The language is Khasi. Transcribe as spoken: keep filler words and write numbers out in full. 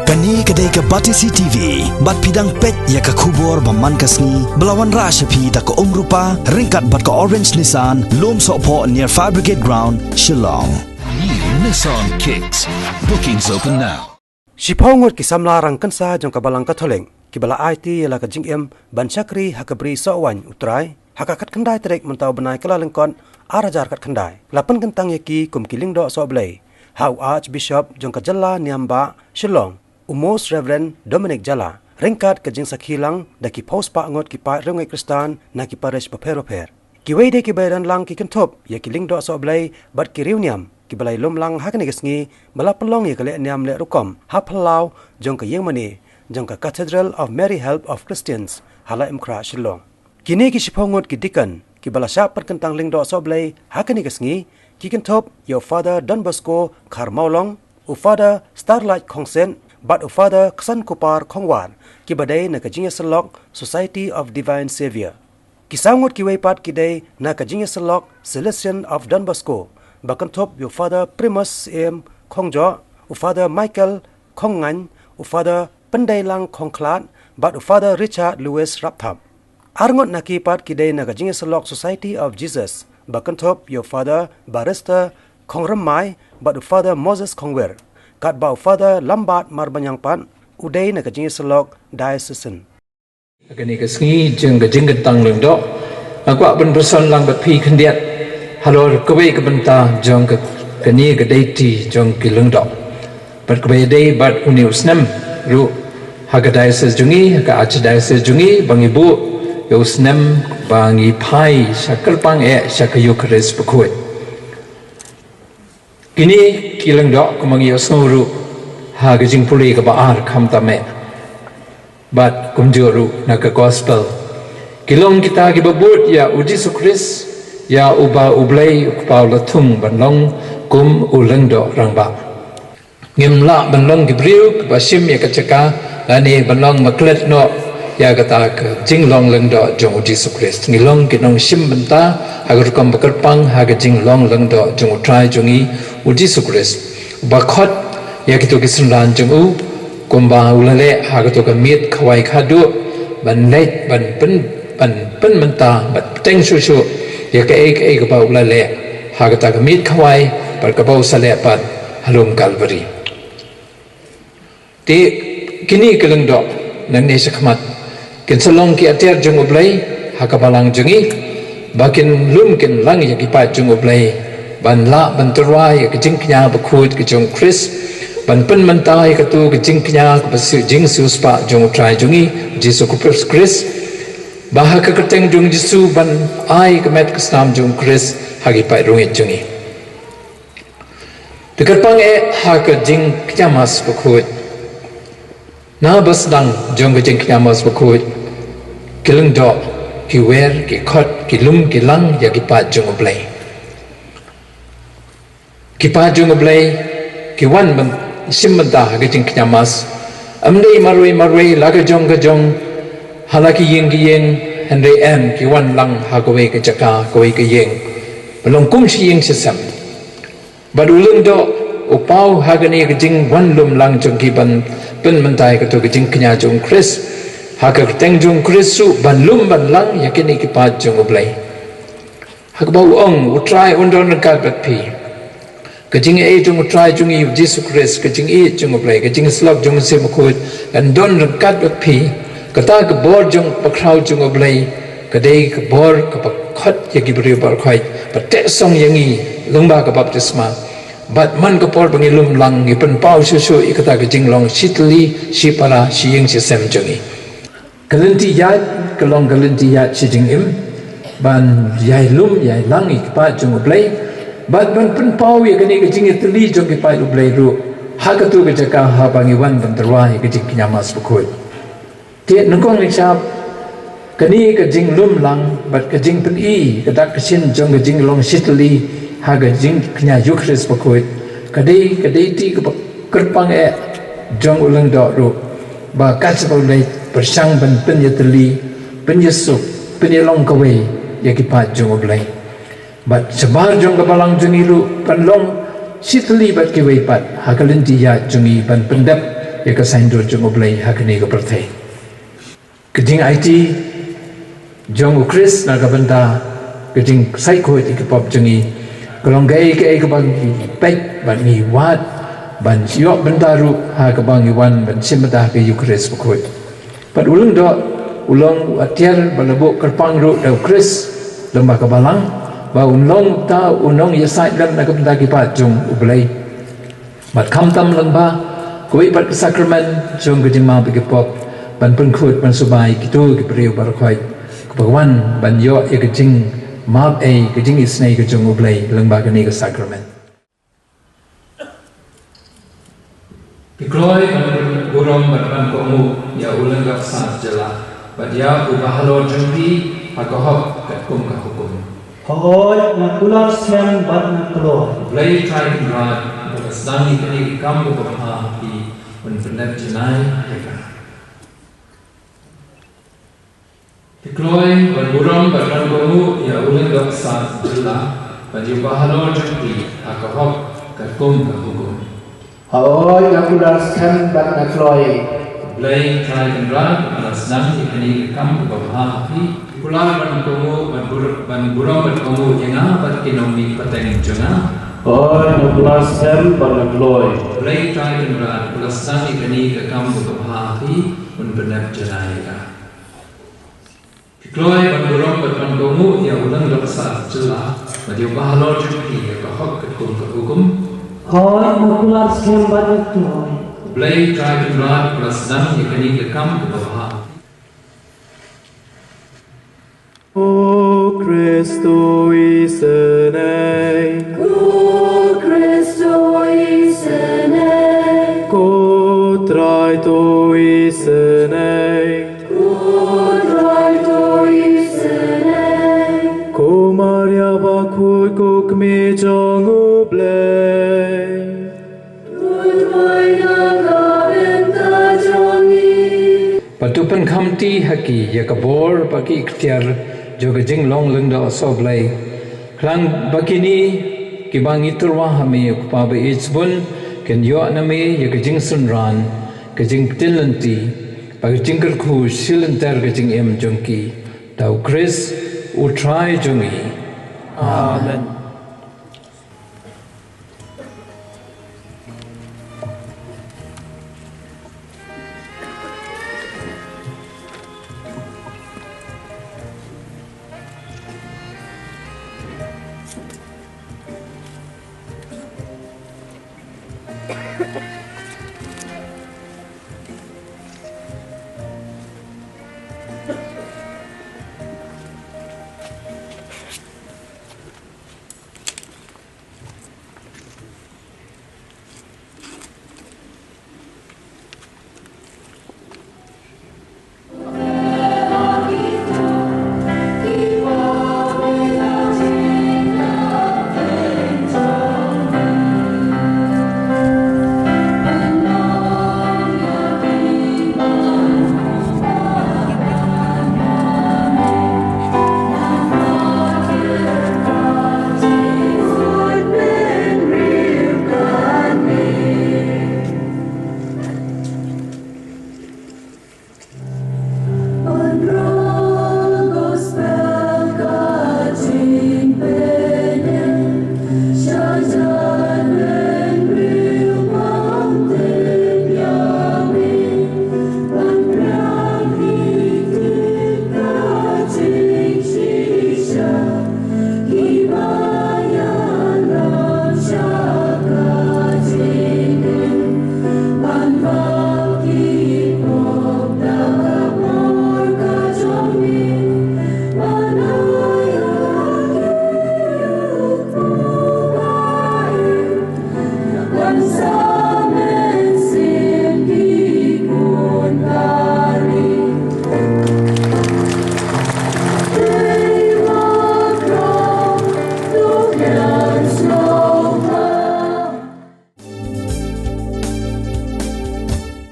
Kane ka dei ka Batesi T V, bad phi dang peit ïa ka khubor ba man ka sngi, ba la wanrah sha phi da ka Umrupa, ryngkat bad ka Orange Nissan, Lumsohphoh near Fire Brigade Ground, Shillong. New Nissan Kicks. Bookings open now. Shiphew ngut ki samla rangkynsa jong ka Balang Katholik, kiba la aiti ïa la ka jingim ban shakri ha ka Bri Sohwaiñ U Trai, ha ka khatkhyndai tarik mynta u bnai Kyllalyngkot, ar hajar khatkhyndai, la pynkyntang ïa ki kum ki lyngdoh sohblei ha u Archbishop jong ka jylla Niam Bah Shillong, u Most Reverend Dominic Jala, ryngkat ka jingsakhi lang da ki phew spah ngut ki paid riewngeit Khristan na ki parish bapher bapher. Kiwei de kiba ïadon lang ki kynthup ïa ki lyngdoh sohblei bad ki riewniam kiba la ïalum lang ha kane ka sngi, ba la pynlong ïa ka lehniam leh rukom ha phyllaw jong ka ïingmane jong ka Cathedral of Mary Help of Christians ha Laitumkhrah, Shillong. Kine ki shiphew ngut ki deacon kiba la shah pynkyntang lyngdoh sohblei ha kane ka sngi, ki kynthup ïa u Father Don Bosco Kharmawlong, u Father Starlight Khongsit, bad u Father Ksankupar Khongwar, kiba dei na ka jingïasyllok Society of Divine Saviour. Ki saw ngut kiwei pat ki dei na ka jingïasyllok Salesian of Don Bosco, ba kynthup ïa u Father Primus Syiem Khongjoh, u Father Michael Khongngaiñ, u Father Pyndeilang Khongkhlad, bad u Father Richard Lewis Rapthap. Ar ngut na ki pat ki dei na ka jingïasyllok Society of Jesus, ba kynthup ïa u Father Barrister Khongrymmai, bad u Father Moses Khongwir, katba u Father Lambert Marbaniang pat u dei na ka jingïasyllok Diocesan. Ha kane ka sngi jong ka jingkyntang lyngdoh, nga kwah ban pyrshang lang bad phi khyndiat halor kawei ka bynta jong ka, kane ka deity jong ki lyngdoh. Bad kaba ïadei bad une u snem ruh, ha ka diocese jong ngi, ha ka archdiocese jong ngi, ba ngi buh ïa u snem ba ngi phai sha kyrpang eh sha ka Eukharist bakhuid. Kine ki lyngdoh kumba ngi ïohsngew ruh ha ka jingpule kaba ar khamtam eh, bad kumjuh ruh na ka gospel, ki long kita kiba bud ïa u Jisu Khrist, ïa uba U Blei U Kpa u la thung ban long kum u Lyngdoh Rangbah. Ngim lah ban long ki briew kiba shim ïa ka jaka lane ban long ba klet noh ïa kata ka jinglong lyngdoh jong u Jisu Khrist. Ngi long ki nongshim bynta ha ka rukom ba kyrpang ha ka jinglong lyngdoh jong U Trai jong ngi u Jisu Khrist, uba khot ïa kito ki synran jong u kumba u la leh ha kato ka miet khawai khadduh, ban leit ban pyn, ban pynmynta bad bteng shuh shuh ïa kaei kaei kaba u la leh ha kata ka miet khawai bad kaba u sa leh pat ha lum Kalbari. Te kine ki lyngdoh nangne shakhmat kin sa long ki atiar jong U Blei ha ka balang jong ngi, ba kin lum kin lang ïa ki paid jong U Blei ban lah ban tyrwa ïa ka jingkñia bakhuid ka jong u Khrist, ban pynmynta ïa kato ka jingkñia kaba siew, jingsiewspah jong U Trai jong ngi Jisu Khrist, ba ha ka kyrteng jong u Jisu ban ai ka met ka snam jong u Khrist ha ki paid riewngeit jong ngi. Te kyrpang eh ha ka jingkñia mass bakhuid. Na ba sdang jong ka jingkñia mass bakhuid, ki lyngdoh, ki wer, ki khot, ki lum ki lang ïa ki paid jong U Blei. Ki paid jong U Blei ki wan ban shim bynta ha ka jingkñia mass, ym dei marwei marwei, la ka jong ka jong, ha la ki ïing ki ïing, hynrei em, ki wan lang ha kawei ka jaka, kawei ka ïing, ba long kum shi ïing shi sem. Bad u lyngdoh u paw ha kane ka jingwan lum lang jong ki ban pynmynta ïa kato ka jingkñia jong u Khrist, ha ka kyrteng jong u Khrist ruh ban lum ban lang ïa kine ki paid jong U Blei. Ha kaba u ong, U Trai un don ryngkat bad phi. Ka jingaiei jong U Trai jong ngi u Jisu Khrist, ka jingïeit jong U Blei, ka jingïasyllok jong U Mynsiem Bakhuid kan don ryngkat bad phi. Kata ka bor jong bakhraw jong U Blei ka dei ka bor kaba khot ïa ki briew baroh khoit, ba teh song ïa ngi lyngba ka baptisma. Bad man ka por ba ngi lum lang, ngi pynpaw shuh shuh ïa kata ka jinglong shitylli, shipara, shi ïing shi sem jong ngi. Ka lynti ïaid ka long ka lynti ïaid shi jingim, ban ïai lum ïai lang ïa ki paid jong U Blei, bad ban pynpaw ïa kane ka jingïatylli jong ki paid U Blei ruh ha kato ka jaka haba ngi wan ban tyrwa ïa ka jingkñia mass bakhuid. Te nyngkong nyngshap, kane ka jinglum lang bad ka jingpyni ka dak ka shin jong ka jinglong shitylli ha ka jingkñia Eukharist bakhuid, ka dei, ka dei ti kaba kyrpang eh jong u lyngdoh ruh, ba ka shu leit pyrshang ban pynïatylli, pynïasuk, pynïalong kawei ïa ki paid jong U Blei. Bad shabar jong ka balang jong ngi ruh ban long shitylli bad kiwei pat ha ka lynti ïaid jong ngi ban pyndep ïa ka saiñdur jong U Blei ha kane ka pyrthei. Ka jingaiti jong U Khrist na ka bynta ka jingshait khuid ïa ki pop jong ngi ka long kaei kaei kaba ngi peit bad ngi wad ban ïoh bynta ruh ha kaba ngi wan ban shim bynta ha ka Eukharist bakhuid. Bad u Lyngdoh u long u atiar ba la buh kyrpang ruh da U Khrist lyngba ka balang ba un long uta u nongïasaid lem na ka bynta ki paid jong U Blei. Bad khamtam lyngba kawei pat ka sakramen jong ka jingmap ïa ki pop ban pynkhuid ban subai kito ki briew baroh kawei kaba wan ban ïoh ïa ka jingmap ei ka jingisynei ka jong U Blei lyngba kane ka sakramen. Ki kloi ban burom bad ban kohnguh ïa u Lyngdoh Ksar jylla bad ïa u Bahalor jong phi ha ka hok katkum ka hukum. Hooid, nga kular skhem bad nga kloi. Blei Trai Kynrad, uba la sdang ïa kane ka kam kaba bha ha phi, un pyndep janai ïa ka. Ki kloi ban burom bad ban kohnguh ïa u Lyngdoh Ksar jylla bad ïa u Bahalor jong phi ha ka hok katkum ka hukum. Hooid, nga kular skhem bad nga kloi. Blei Trai Kynrad, uba la sdang ïa kane ka kam kaba bha ha phi, kular ban kohnguh bad bur-, ban burom bad kohnguh ïa nga bad ki nongmihpateng jong nga. Hooid, nga kular skhem bad nga kloi. Blei Trai Kynrad, uba la sdang ïa kane ka kam kaba bha ha phi, un pyndep janai ïa ka. Ki kloi ban burom bad ban kohnguh ïa u Lyngdoh Ksar jylla bad ïa u Bahalor jong phi ha ka hok katkum ka hukum. Hooid, nga kular skhem bad nga kloi. Blei Trai Kynrad, uba la sdang ïa kane ka kam kaba bha. Ko Khrist to isynei. Ko Khrist to isynei. Ko Trai to isynei. Ko Trai to isynei. Ko Maria bakhuid ko Kmie jong U Blei. Bad to pynkhamti ha ki ïa ka bor bad ki ikhtiar jong ka jinglong lyngdoh sohblei. Khnang ba kine kiba ngi tyrwa ha me, ko Pa ba ïeit shibun, kin ïoh na me ïa ka jingsynran, ka jingpynim lynti bad ka jingkyrkhu shi lynter ka jingim jong ki. Da U Khrist U Trai jong ngi. Amen.